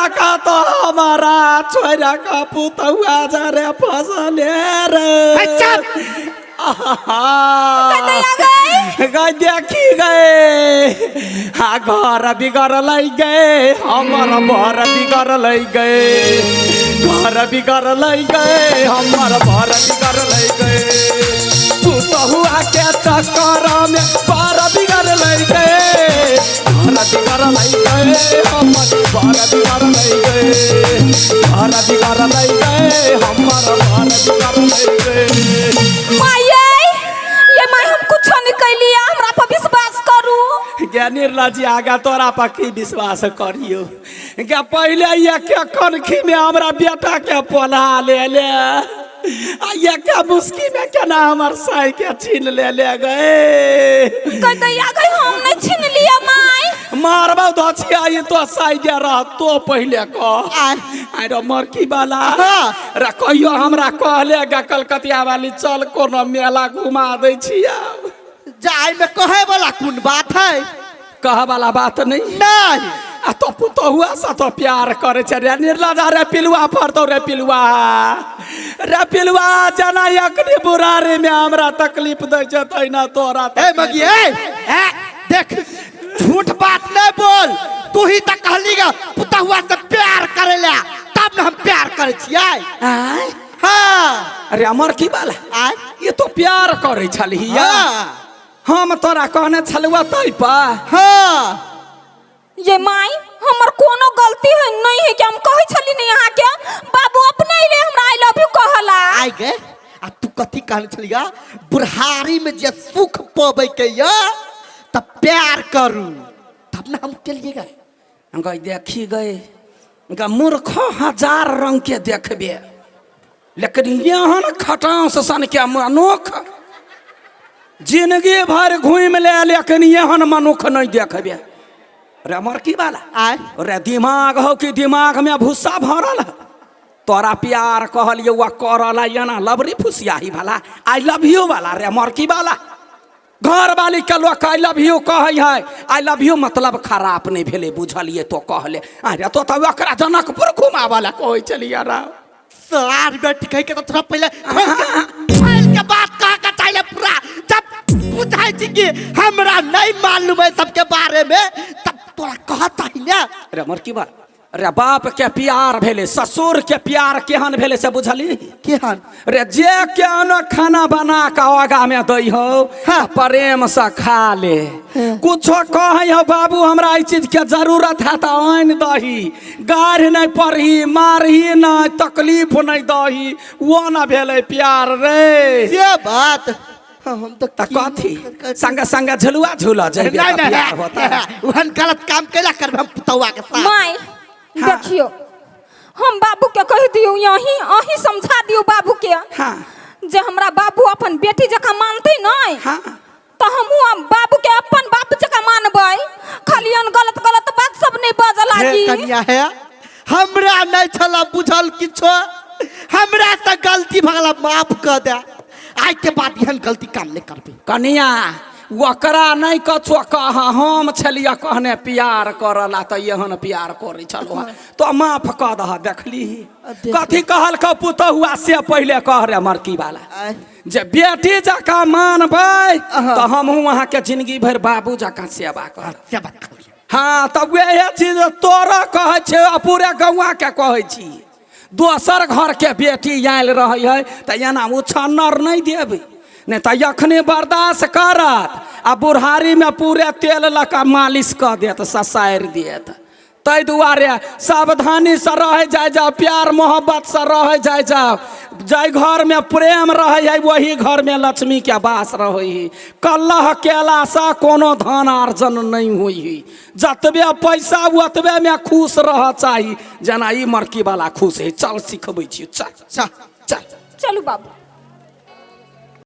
का तो हमारा छोरा का पुतहुआ जा रे फसले रे। हे, चुप। आहा। कतया गए? गए देखी गए, हाँ घर बिगड़ल गए, हमर बर बिगड़ल गए, घर बिगड़ल गए, हमर बर बिगड़ल गए, पुतहुआ के चक्कर में बर बिगड़ल गए, घर बिगड़ल गए, हमर बर बिगड़ल गए, घर बिगड़ल गए, हमर बर बिगड़ल गए। माये, ये माय, हम कुछो नहीं कैलिया, हमरा पर विश्वास करू। गे निर्लज, आगा तोरा पर की विश्वास करियो गे? पहिले एक कनखी में हमरा बेटा के पोला ले ले आ एक मुस्की में केना हमर साई के छीन ले ले गए? कह दैया गई, हम नहीं छीन लिया माय। मारबा धछिया, ई तो साई जे रह तो पहिले कह। आय। आइ रे मरकी वाला। हाँ। रे कहियो हमरा कहले गे कलकतिया वाली, चल कोनो मेला घुमा दै छियै? जाय में कहे वाला कोन बात है? कह वाला बात नहीं? नहीं। आ तो पुतहुआ से तो प्यार करे छै रे निर्लजा। रे पिलुआ फरतौ रे पिलुआ, रे पिलुआ, जेना अखनी बुढ़ारी में हमरा तकलीफ दै छै तहिना तोरा ए मगी, ए ए देख, झूठ बात नहीं बोल। तू ही तो कहली गा पुतहुआ से प्यार करेला, तब न हम प्यार करे छियै। आँय? हाँ। अरे अमर की बाला। आय। ये तो प्यार करे छलही? हाँ। हम तोरा कहने छलुआ तै पर? हाँ। ये माय, हमर कोनो गलती है नहीं है कि हम कहै छली नहीं अहाँ के, बाबू अपने ले हमरा I love you कहला। आइ गे, आ तू कथी कहने छलिया? बुढ़ारी में जे सुख पबै के या तब प्यार करू, तब न हम केलिएगा। गई देखी गए गा, मूर्ख हजार रंग के देखबे, लेकिन एहन खटांस सन के मनुख जिंदगी भर घूमि ले, लेकिन एहन मनुख नहीं देखबे रे मरकी वाला। आय। रे दिमाग हो कि दिमाग में भूसा भरल है? तोरा प्यार कहलिए वा करला एना लबरी फुसियाही वाला, I love you वाला। रे मरकी वाला, घर वाली के लोग I love you कहै है, I love you मतलब खराब नहीं भेलै, बुझलिए? तो कहले अरे तो तऽ ओकरा जनकपुर घुमाबऽ ला कहै छलियै रा। सार बेटी कह के तो थोड़ा पहले खोल के बात कह के चाहिए पूरा। जब बुझाई छी कि हमरा नहीं मालूम है सबके बारे में, तब तोरा कहता ही ना। रे मरकी बाल, रे बाप के प्यार भेलै, ससुर के प्यार केहन भेलै से बुझली? केहन? रे जे केहनो खाना बना के आगा में दै हो, हाँ। प्रेम से खा ले। कुछो कहै हो, बाबू हमरा एहि चीज के जरूरत है, तऽ आनि दही, गारि नहि पढ़ही, मारही नहि, तकलीफ नहि दही, वो न भेलै प्यार रे। ये बात हम तो तऽ कथी संगे संगे झुलुआ झूलऽ जइबे? नहीं। तऽ प्यार होता। नहीं, ओहन गलत काम कैला करब हम पुतौआ के साथ? माय, देखियो, हम बाबू के कह दियौ, यही अहीं समझा दियौ बाबू के जे हमरा बाबू अपन बेटी जकाँ मानते नहीं तऽ हमहूँ अब बाबू के अपन बाप जकाँ मानबै, खाली एहन गलत गलत बात सब नहीं बाजऽ हे लागी। कन्या है, हमरा नहीं छला बुझल किछो, हमरा से गलती भगला, माफ कर दे। आज के बाद एहन गलती काम नहीं करबे। कनिया, ओकरा नहि कछो कह, हम छलियै कहने प्यार करला तऽ एहन प्यार करै छलहुँ हँ, तो माफ कऽ दह। देखली, कथी कहलकौ पुतहुआ से पहिले कह रे मरकी वाला। आय। जे बेटी जकाँ मानबै तऽ हमहूँ अहाँके जिंदगी भरि बाबू जकाँ सेवा करब। से बात कहलियै। हाँ, तऽ वएह चीज तोरा कहै छै आ पूरे गौआके कहै छी, दोसर घरके बेटी आयल रहै है तऽ एना उछन्नर नहि देबै, नहि तऽ एखने बर्दाश्त करत आ बुढ़ारीमे पूरे तेल लऽ कऽ मालिश कऽ देत, ससारि देत। ताहि दुआरे सावधानीसँ रहै जाइ जाउ, प्यार मोहब्बतसँ रहै जाइ जाउ। जाहि घरमे प्रेम रहै है, वही घरमे लक्ष्मीके वास रहै है। कलह केलासँ कोनो धन अर्जन नहि होइ है। जतबे पैसा ओतबेमे खुश रह चाही, जेना ई मरकी वाला खुश है। चल, सिखबै छी, चल। चल। चल। चलू बाबू।